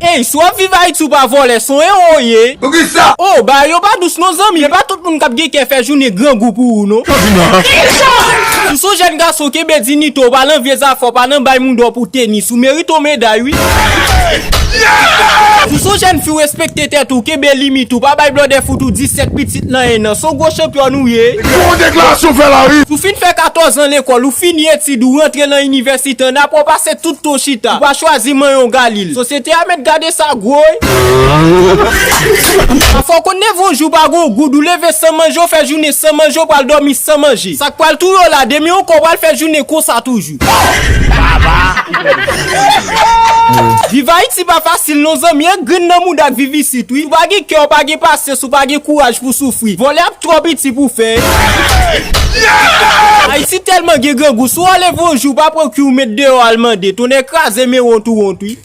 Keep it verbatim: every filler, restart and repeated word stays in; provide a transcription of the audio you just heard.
Ey, si w ap viv Ayiti, ou pa vòlè, se yon ewo w ye. Poukisa? Oh, bagay yo pa dous non, zanmi. Se pa tout moun k ap gen kè fè jounen grangou pou ou non. Ou se yon jèn gason, kenbe diyite w, pa nan vye zafè, pa nan bay moun dò pou tenis. Ou merite yon meday, wi. Ou se yon jèn fi, w respekte tèt ou, kenbe limit ou, pa bay blòdè fout ou disèt pitit nan en an. Se yon gwo chanpyòn ou ye. Bon deklarasyon fè la, wi. Ou fin fè katòz an lekòl, ou fini etid ou, rantre nan inivèsite, an apre w pase tout tan w chita. Ou pa chwazi manyen yon galil. Sosyete a mèt gade sa gwo, wi. Pafwa w konn leve yon jou pa gen yon goud, ou leve san manje, w fè jounen san manje, w pral dòmi san manje. Sa k pral touye w la, demen ankò w pral fè jounen konsa toujou. Viv Ayiti pa fasil non, zanmi, e grenn nan mouda k viv isit, wi. Si w pa gen kè, w pa gen pasyans, ou pa gen kouraj pou soufri. Vòlè ap twò piti pou fè. Ayiti tèlman gen grangou, si w leve yon jou, pa pran kwi w met deyò al mande. Tonnè kraze men wont ou wont, wi.